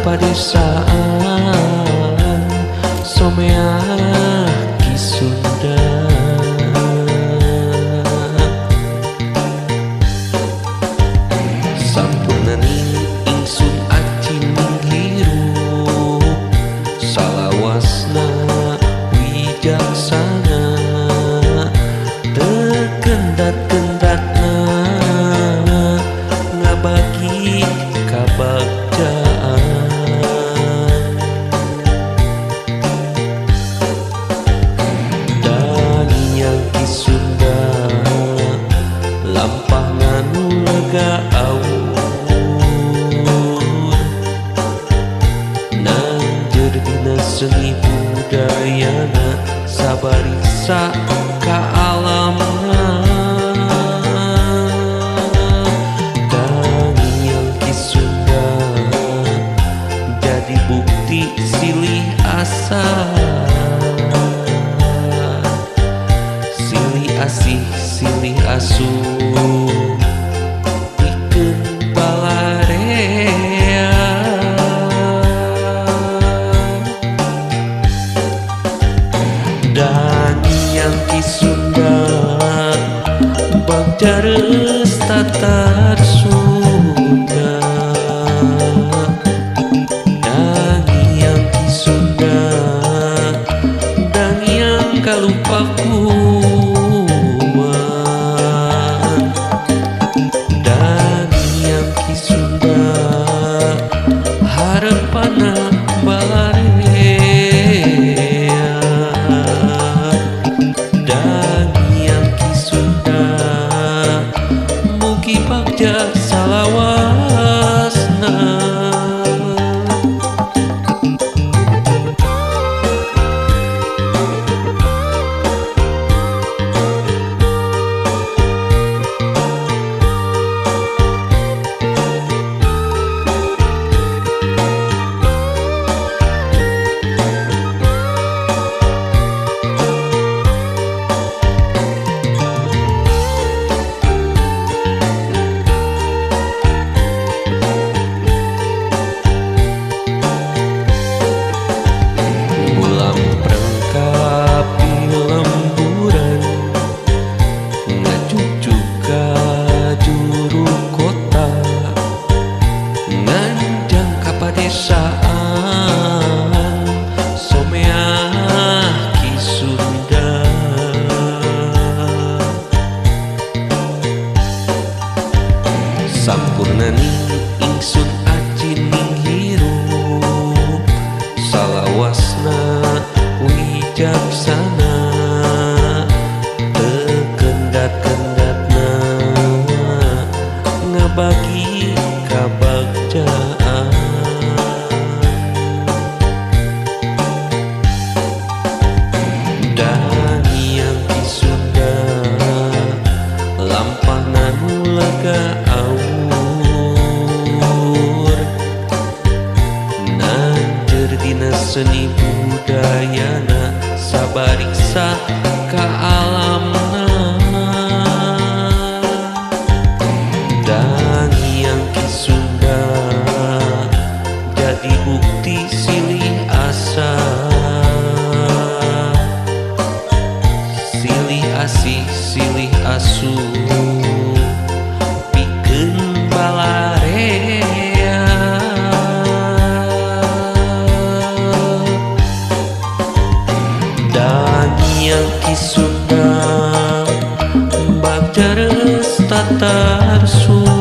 Padesaan Someah Ki Sunda. Sampurnaning ingsun acining hirup, salawasna wijaksana, terkendat-kendatna ngabagi kabagjaan. Daniang Ki Sunda lampah nganu lega awur, nanjeur dina seni budayana sabariksa ka alamna. Daniang Ki Sunda jadi bukti silih asa, silih asih silih asuh pikeun balarea. Daniang Ki Sunda bagja reus tatar Sunda. Daniang Ki Sunda daniang kalupakuan. Daniang Ki Sunda harepana balarea. Daniang Ki Sunda mugi bagja salawasna. Padesaan Someah Ki Sunda. Sampurnaning ingsun acining hirup, salawasna wijaksana, tekendat-kendatna ngabagi kabagjaan. Daniang Ki Sunda lampah nganu lega awur, nanjeur dina seni budayana sabariksa ka alamna. Daniang Ki Sunda jadi bukti silih asa, silih asih silih asuh pikeun balarea. Daniang Ki Sunda bagja reus tatar Sunda.